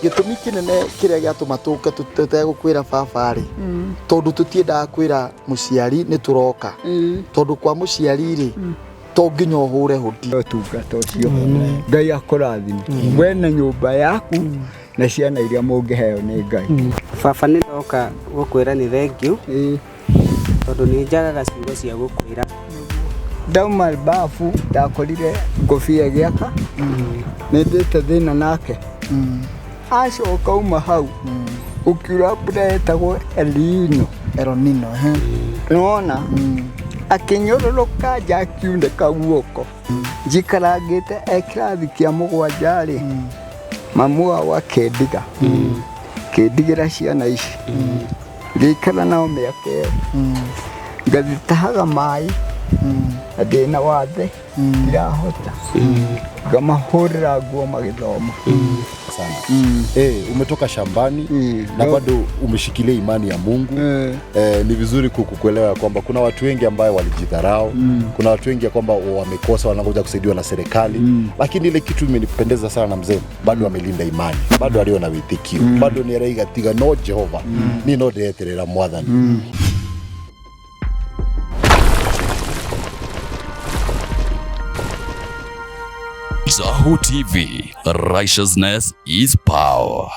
Gĩtũmi kĩnene kĩrĩa gĩatũma tũke tũtegũkwĩra baba rĩ, tondũ tũtiendaga kwĩra mũciari nĩ tũroka, tondũ kwa mũciari rĩ, to nginya ũhũre hũdi. Ũtungata ũcio Ngai akũrathime we na nyũmba yaku na ciana iria mũngĩheo nĩ Ngai. Baba, nĩ ndoka gũkwĩra nĩ thengiũ tondũ nĩ njagaga ciugo cia gũkwĩra. Ndauma bafu ndakorire ngũbia ĩgĩaka, nĩ ndĩte thĩna nake. Acoka uma hau gũkiura mbura yetagwo Elino. Eronino, ehe. Nĩwona akĩnyũrũrũka nja akiunĩka guoko. Njikarangĩte e kĩrathi kĩa mũgwanja rĩ, mamu wao akĩndiga, kĩndigĩra ciana ici, ngĩikara nao mĩaka ĩyo, ngathitahaga maĩ na ndĩna wathe ndirahota, ngamahũrĩra nguo magĩthoma. Sana. Umetoka shambani na bado umeshikilia imani ya Mungu. Ni vizuri kukuelewa kwamba kuna watu wengi ambayo walijidharau, kuna watu wengi ya kwamba wamekosa, wanangoja kusaidiwa na serikali, lakini ile kitu imenipendeza sana na mzee, bado amelinda imani, bado alio na wĩtĩkio, bado nĩ araiga tiga no Jehova, niĩ no ndĩreterera Mwathani. Zahu TV, righteousness is power.